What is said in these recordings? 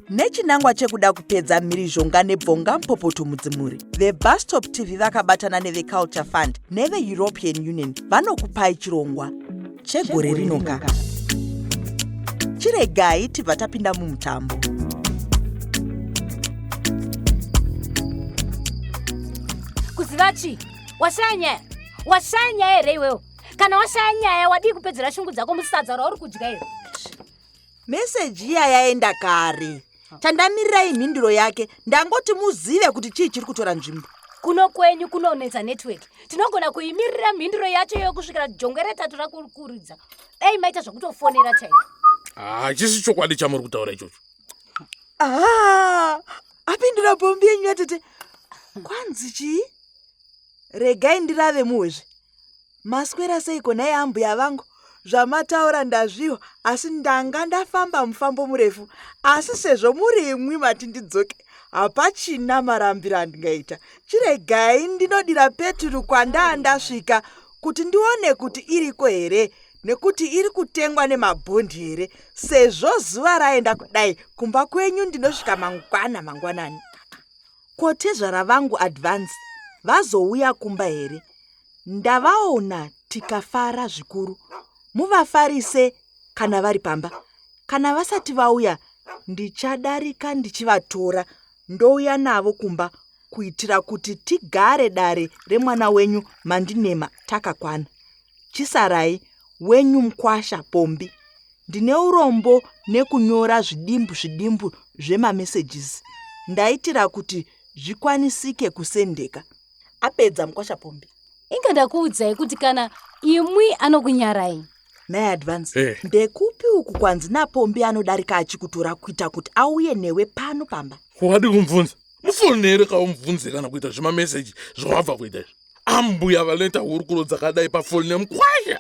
Nechinangwa chekuda kupedza mhirizhonga nebvonga mupopoto mudzimuri, veBustop TV vakabatana neveCulture Fund neveEuropean Union vanokupai chirongwa chegore rinoka. Chiregai tibva tapinda mumutambo. Kuziva chii? Washaya nyaya? Washaya nyaya here iwewo? Kana washaya nyaya wadii kupedzera shungu dzako musadza rauri kudya iro? Meseji iya yaenda kare. Chandamirira imhinduro yake. Ndangoti muzive kuti chii chiri kutora nzvimbo. Kuno kwenyu kunonetsa network. Tinogona kuimirira mhinduro yacho iyo kusvikira jongwe retatu rakukuridza. Dai maita zvekutofonera chaiko. Hachisi chokwadi chamuri kutaura ichocho. Ah, apindura pombi yenyu yatete. Kwanzi chii? Regai ndirave muhwezve. Maswera seiko nhai ambuya vangu? Zvamataura ndazvihwa asi ndanga ndafamba mufambo murefu asi sezvo muri imwi mati ndidzoke hapachina marambiro andingaita. Chiregai ndinodira peturu kwandaa ndasvika kuti ndione kuti iriko here nekuti iri kutengwa nemabhondi here sezvo zuva raenda kudai kumba kwenyu ndinosvika mangwana mangwanani. Ko tezvara vangu Advance vazouya kumba here? Ndavaona tikafara zvikuru. Muvafarise kana vari pamba. Kana vasati vauya ndichadarika ndichivatora ndouya navo kumba kuitira kuti tigare dare remwana wenyu Mandinema takakwana. Chisarai wenyu mkwasha Pombi. Ndine urombo nekunyora zvidimbu zvidimbu zvemamessages. Ndaitira kuti zvikwanisike kusendeka. Apedza mkwasha Pombi. Inga ndakuudzai kuti kana imwi anokunyarai. Nhai Advance, hey. Ndekupi uku kwanzi naPombi anodarika achikutora kuita kuti auye newe pano pamba? Wadi kumubvunza? Mufonere kaumubvunze kana kuita zvimameseji zvawabva kuita izvi. Ambuya vanoita hurukuro dzakadai pafoni nemukwasha.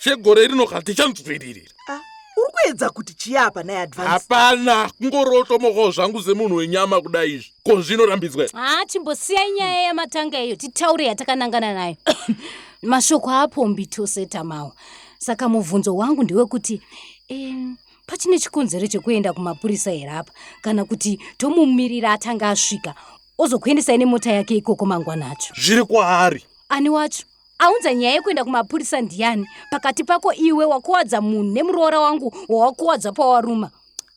Chegore rino katichanzwiririra. Ah, uri kuedza kuti chii apa nhai Advance? Hapana, kungorotomokawo zvangu semunhu wenyama kudai izvi. Ko zvinorambidzwa? Ah, chimbosiyai nyaya yamatanga iyo titaure yatakanangana nayo. Mashoko aPombi tose tamawa. Saka mubvunzo wangu ndewekuti pachine chikonzero chekuenda kumapurisa here apa kana kuti tomumirira atanga asvika ozokuendesai nemota yake ikoko mangwana acho? Zviri kwaari. Ani wacho? Aunza nyaya yekuenda kumapurisa ndiani? Pakati pako iwe wakuwadza munhu nemuroora wangu wawakuwadza pawaruma.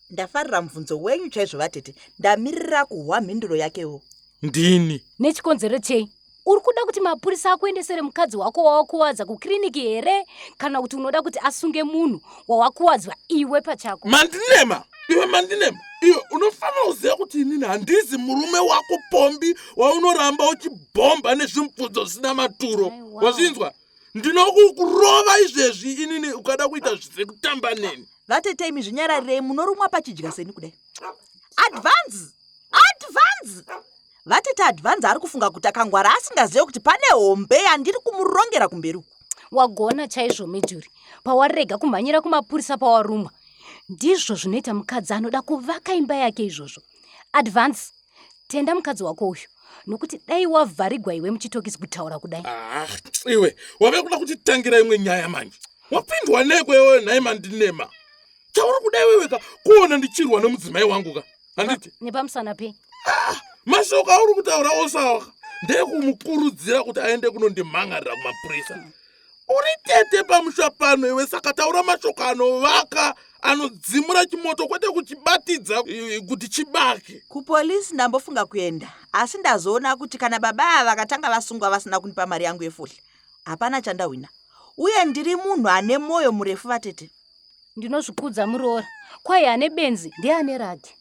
Ndafarira mubvunzo wenyu chaizvo vatete. Ndamirira kuhwa mhinduro yakewo. Ndini. Nechikonzero chei? Uri kuda kuti mapurisa akuendesere mukadzi wako wawakuwadza kukiriniki here kana kuti unoda kuti asunge munhu wawakuwadzwa iwe pachako? Mandinema! Iwe Mandinema! Iwe unofanira kuziva kuti inini handizi murume wako Pombi waunoramba uchibhomba nezvimubvunzo zvisina maturo. Wazvinzwa? Ndinokukurova izvezvi inini ukada kuita zvisekutamba neni. Vatete imi zvinyararirei munorumwa pachidya seni kudai. Advance! Advance! Vatete Advance ari kufunga kuti akangwara asingazive kuti pane hombe yandiri kumurongera kumberi uku. Wagona chaizvo Meduri pawarega kumhanyira kumapurisa pawarumwa. Ndizvo zvinoita mukadzi anoda kuvaka imba yake izvozvo. Advance, tenda mukadzi wako uyu nokuti dai wavharigwa iwe muchitokisi kutaura kudai. Ah, iwe wave kuda kutitangira imwe nyaya manje. Wapindwa neko iwe nhai Mandinema. Chauri kuda iwewe ka kuona ndichirwa nemudzimai wangu ka. Handiti? Nepamusana pei? Ah, mashoko auri kutaura osawa ndekumukurudzira kuti aende kunondimhan'arira kumapurisa. Uri tete pamusha pano iwe, saka taura mashoko anovaka anodzimura chimoto kwete kuchibatidza kuti chibake. Kupolisi ndambofunga kuenda asi ndazoona kuti kana baba ava vakatanga vasungwa vasina kundipa mari yangu yefuhla hapana chandahwina uye ndiri munhu ane mwoyo murefu vatete. Ndinozvikudza muroora, kwai ane benzi ndiye ane rake.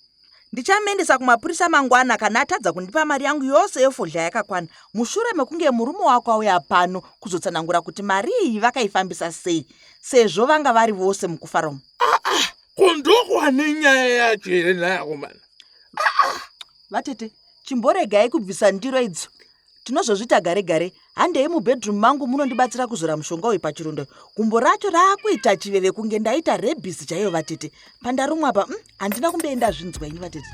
Ndichamuendesa kumapurisa mangwana kana atadza kundipa mari yangu yose yefodya yakakwana mushure mekunge murume wako auya pano kuzotsanangura kuti mari iyi vakaifambisa sei sezvo vanga vari vose mukufara umu. Ah, ko ndokwane nyaya yacho here nhai akomana? Vatete, chimboregai kubvisa ndiro idzo. Tinozozviita gare gare. Handei mubedroom mangu munondibatsira kuzora mushonga uyu pachironda. Gumbo racho raakuita chiveve kunge ndaita rebis chaiyo vatete. Pandarumwa apa handina kumboenda zvinzwa ini vatete.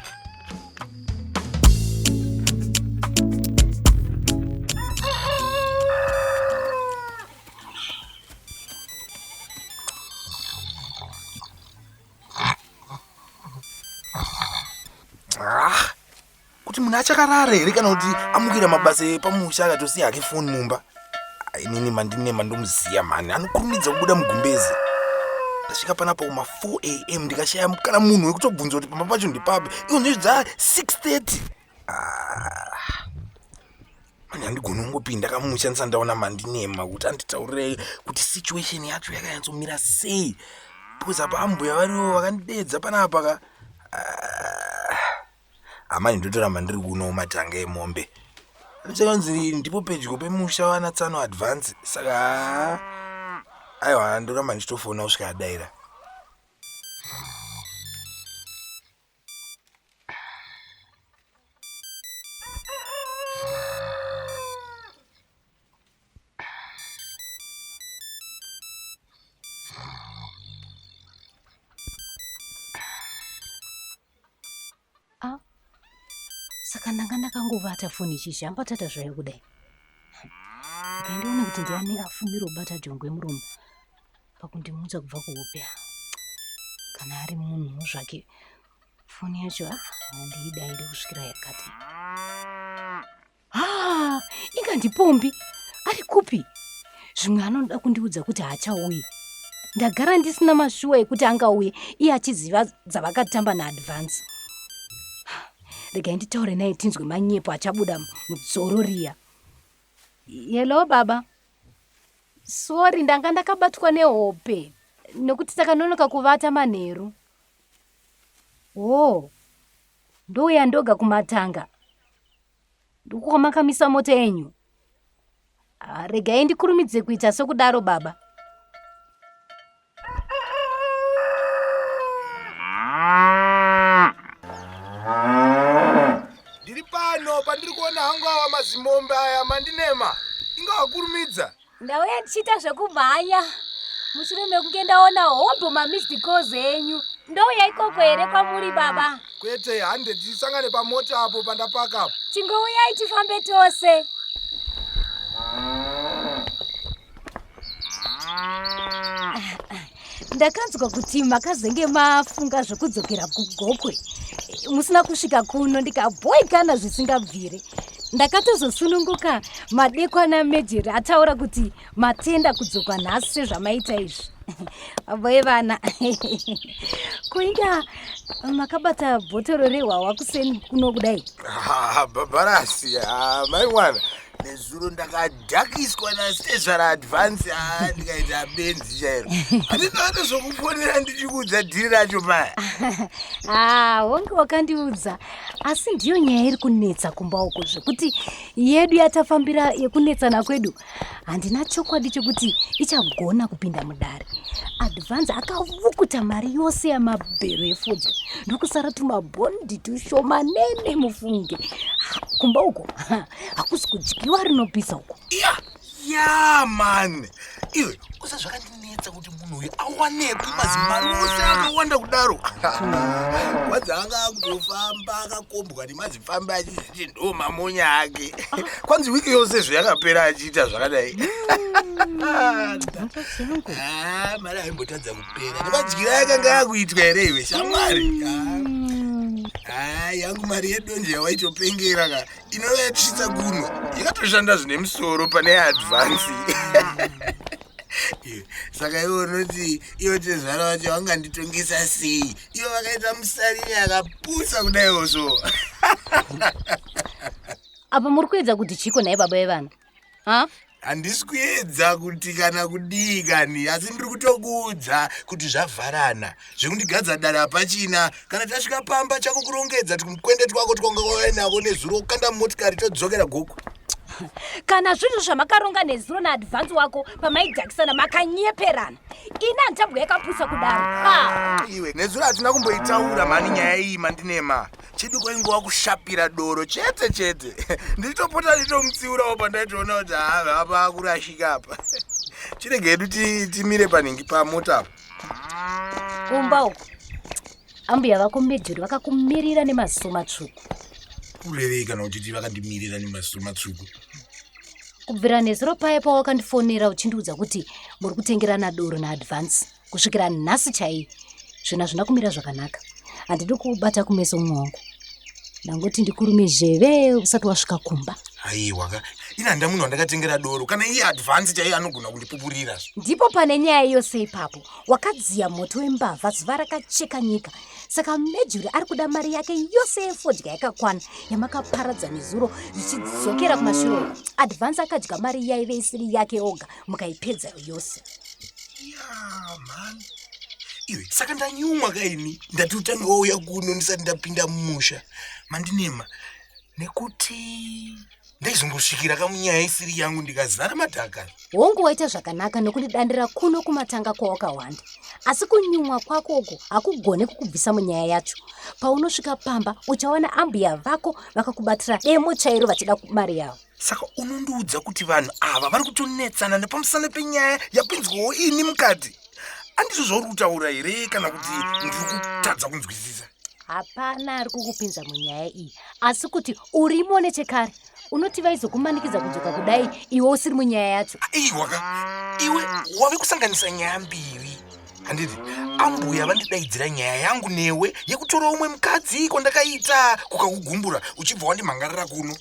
Kuti munhu achakarara here kana kuti amukira mabasa epamusha akatosiya hake foni mumba? Inini Mandinema ndomuziya mhani, anokurumidza kubuda mugumbezi. Ndasvika panapa kuma 4 am ndikashaya kana munhu wekutobvunza kuti pamba pacho ndepapi. Iwo ndizvo dza 6:30. Ah. Mani handigoni kungopinda kamusha ndisati ndaona Mandinema kuti anditaurirei kuti situation yacho yakanyatsomira sei. Because apa ambuya varivo vakandidedza panapa ka. Ah. Amai ndotoramba ndiri kuno matanga emombe. Ndichakanzi ndipo pedyo pemusha wana tsano advance saka aiwa ndoramba ndichitofona kusvika adaira. Ah, saka ndanga ndakangovata foni ichizhambatata zvayo kudai. Regai ndione kuti ndiani afumira kubata jongwe muromo pakundimutsa kubva kuhope. Kana ari munhu zvake foni yacho ah, handiidaire kusvikira yakati. Ah, inga ndipombi ari kupi? Zvimwe anoda kundiudza kuti haachauyi. Ndagara ndisina mashuwa ekuti angauye iye achiziva dzavakatamba naadvance. Regai nditaure naye tinzwe manyepo achabuda mudzoro riya. Hello baba. Sorry, ndanga ndakabatwa nehope nekuti takanonoka kuvata manheru. Oh, ndouya ndoga kumatanga. Ndikukwamakamisa mota yenyu. Ah, regai ndikurumidze kuita sokudaro baba. Ndiri pano pandiri kuona hangu awa mazimombe aya Mandinema. Inga wakurumidza. Ndauya ndichiita zvekumhanya mushure mekunge ndaona hobho mamissed calls enyu. Ndouya ikoko here kwamuri baba? Kwete, hande tisangane pamota apo pandapaka apo. Chingouyai tifambe tose. Ndakanzwa kuti makazenge mafunga zvekudzokera kuGokwe musina kusvika kuno ndikabhoikana zvisingabvire. Ndakatozosununguka madekwana Mejeri ataura kuti matenda kudzoka nhasi sezvamaita izvi. Boe vana, kuinga makabata bhotoro rehwahwa kuseni kuno kudai? Bhabharasi, mai mwana, nezuro ndakadhakiswa nasezvara advance, ndikaita benzi chairo. Handina kutozokufonera ndichikuudza dhiri racho paya. Honge wakandiudza, asi ndiyo nyaya iri kunetsa kumba uko zvekuti yedu yatafambira yekunetsana kwedu handina chokwadi chekuti ichagona kupinda mudare. Advance akavukuta mari yose yamabhero efodya ndokusara tumabhondi tushomanene mufunge. Kumba uko hakusi kudyiwa rinopisa uko. Ya, ya man, iwe usa zvakandinetsa kuti munhu uyu awanepi mazimari ose akawanda kudaro. Kwanzi anga akutofamba akakombwa nemazifambi achizviti ndo mamonya ake. Kwanzi wiki yose zvayakapera achiita zvakadai. Mari aimbotadza kupera nemadyira yakanga akuitwa here iwe shamwari? Yangu mari yedonje yawaitopengera ka inova yatisvitsa kuno yakatoshanda zvine musoro pane advance. Saka iwe unoti ivo tezvara vacho vanganditongesa sei ivo vakaita musariri akapusa kudaiwo so? Apa muri kuedza kuti chiko nhai baba vevana? Ha? Handisi kuedza kuti kana kudii kani, asi ndiri kutokuudza kuti zvavharana zvekundigadza dare hapachina. Kana tasvika pamba chako kurongedza tumukwende twako twanga wauya nako nezuro kukanda mumotikari todzokera Gokwe. Kana zvinhu zvamakaronga nezuro naadvance wako pamaidhakisana makanyeperana, ini handitambwa yakapusa kudaro. Iwe nezuro hatina kumboitaura mhani nyaya iyi Mandinema. Chedu kwaingova kushapira doro chete chete. Ndichitopota ndichitomutsiurawo pandaitoona kuti haa apa akurashika apa. Chirege hedu timire panhingi pamota apa. Kumba uko ambuya vako Mejeri vakakumirira nemaziso matsvuku. Kurevei kana uchiti vakandimirira nemaziso matsvuku? Kubvira nezuro paya pawakandifonera uchindiudza kuti muri kutengerana doro naadvance kusvikira nhasi chaiye zvinhu hazvina kumira zvakanaka. Handidi kubata kumeso mumwe wangu. Ndangoti ndikurume zheve usati wasvika kumba. Aiwa ka, ini handina munhu wandakatengera doro, kana iye advance chaiye anogona kundipupurira. Ndipo pane nyaya yose ipapo. Wakadziya moto wembavha zuva rakacheka nyika. Saka Mejuri ari kuda mari yake yose yefodya yakakwana yamakaparadza nezuro zvichidzokera kumashure uko. Advance akadya mari yaive isiri yake oga mukaipedza yose. Ya mhani. Iwe saka ndanyumwa kaini, ndati utange wauya kuno ndisati ndapinda mumusha. Mandinema nekuti ndaizongosvikira kamunyaya isiri yangu ndikazara madhaka. Hongu waita zvakanaka nokundidandira kuno kumatanga kwawakawanda, asi kunyumwa kwako uku hakugone kukubvisa munyaya yacho. Paunosvika pamba uchawana ambuya vako vakakubatira demo chairo vachida mari yavo. Saka unondiudza kuti vanhu ava vari kutonetsana nepamusana penyaya yapinzwawo ini mukati? Andizvo zvauri kutaura here kana kuti ndiri kutadza kunzwisisa? Hapana ari kukupinza munyaya iyi, asi kuti urimo nechekare. Unoti vaizokumanikidza kudzoka kudai iwe usiri munyaya yacho? Aiwaka, iwe wave kusanganisa nyaya mbiri. Handiti ambuya vandidaidzira nyaya yangu newe yekutora umwe mukadzi kwandakaita kukakugumbura uchibva wandimhangarira kuno.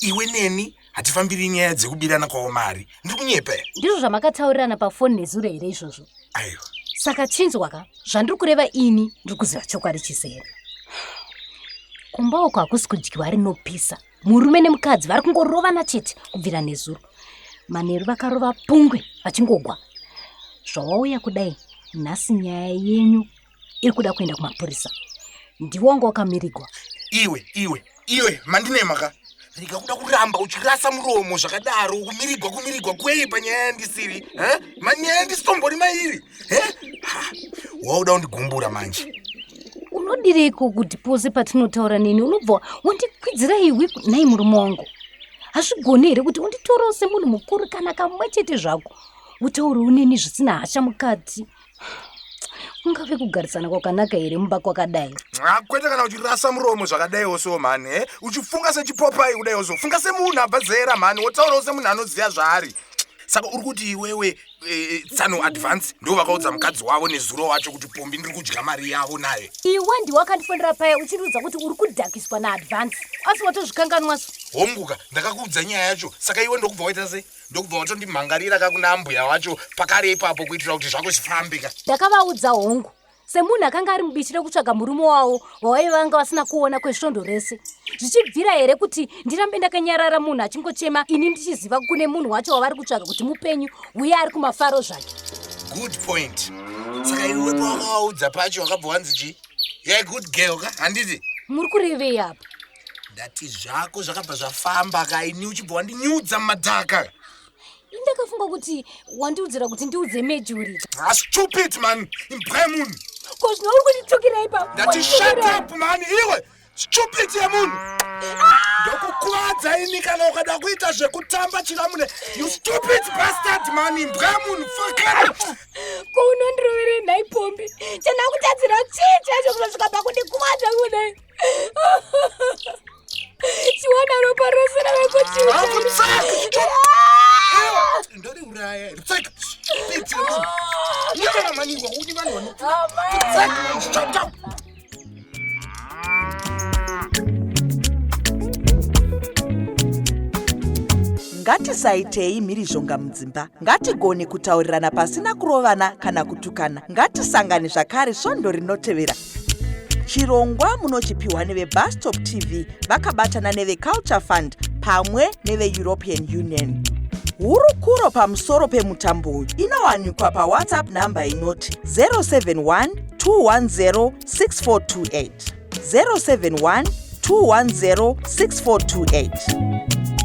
Iwe neni hatifambiri nyaya dzekubirana kwavo mari. Ndiri kunyepa here? Ndizvo zvamakataurirana pafoni nezuro here izvozvo? Aiwa. Saka chinzwaka, zvandiri kureva ini ndiri kuziva chokwadi chizere. Kumba uko hakusi kudyiwa rinopisa. Murume nemukadzi vari kungorovana chete kubvira nezuro. Manheru vakarova pungwe vachingogwa. Zvawauya kudai nhasi nyaya yenyu iri kuda kuenda kumapurisa. Ndiwo wanga wakamirigwa. Iwe, iwe, iwe, mandinema ka. Rega kuda kuramba uchirasa muromo zvakadaro, kumirigwa kumirigwa kwei panyaya yandisiri, eh? Manyaya yandisitombori mairi, eh? Ha, wauda kundigumbura manje. Unodireiko kuti pose patinotaura neni unobva wandikwidzira iwe nhai murume wangu? Hazvigoni here kuti unditorewo semunhu mukuru kana kamwe chete zvako, utaurewo neni zvisina hasha mukati? Kungave kugarisana kwakanaka here mumba kwakadai? Ah, kwete kana uchirasa muromo zvakadaiwo so mhani, eh? Uchifunga sechipopai kudaiwo so, funga semunhu abva zera mhani, wotaurawo semunhu anoziva zvaari. Saka uri kuti iwewe tsano advance ndo vakaudza mukadzi wavo nezuro wacho kuti Pombi ndiri kudya mari yavo naye? Iwe ndiwe wakandifonera paya uchindiudza kuti uri kudhakiswa naadvance, asi watozvikanganwa so. Honguka, ndakakuudza nyaya yacho. Saka iwe ndokubva waita sei? Ndokubva watondimhangarira ka kuna ambuya wacho pakare ipapo kuitira kuti zvako zvifambe ka. Ndakavaudza hongu, semunhu akanga ari mubishi rekutsvaga murume wavo wavaive vanga vasina kuona kwesvondo rese. Zvichibvira here kuti ndirambe ndakanyarara munhu achingochema ini ndichiziva kune munhu wacho wavari kutsvaga kuti mupenyu uye ari kumafaro zvake? Good point. Saka iwe pawakavaudza pacho wakabva wanzi chii? Yeah, good girl ka, handiti? Muri kurevei apa? Ndati zvako zvakabva zvafamba ka, ini uchibva wandinyudza mumadhaka. Ndakafunga kuti wandiudzira kuti ndiudze Mejuri. Ah, stupid man, imbwa yemunhu. Ko zvino uri kunditukira ipapo? Ndati shut up man, iwe stupid yemunhu. Ndokukuvadza ini kana ukada kuita zvekutamba chiramune. You stupid bastard man, imbwa yemunhu, fuck. Ko unondiroverei nhai Pombi? Chandakutadzira chii chacho kuzosvika pakundikuvadza kudai? Chiwana ropa rose rave kuti ndoriuraya. Tsek, stupid yemunhu. Nyara mani, wauni vanhu vanopfuka. Tsek, man, shut up. Ngatisaitei mhirizhonga mudzimba, ngatigone kutaurirana pasina kurovana kana kutukana. Ngatisangane zvakare svondo rinotevera. Chirongwa munochipiwa neveBustop TV vakabatana neveCulture Fund pamwe neveEuropean Union. Hurukuro pamusoro pemutambo uyu inowanikwa paWhatsApp nhamba inoti 071 210 6428, 071 210 6428.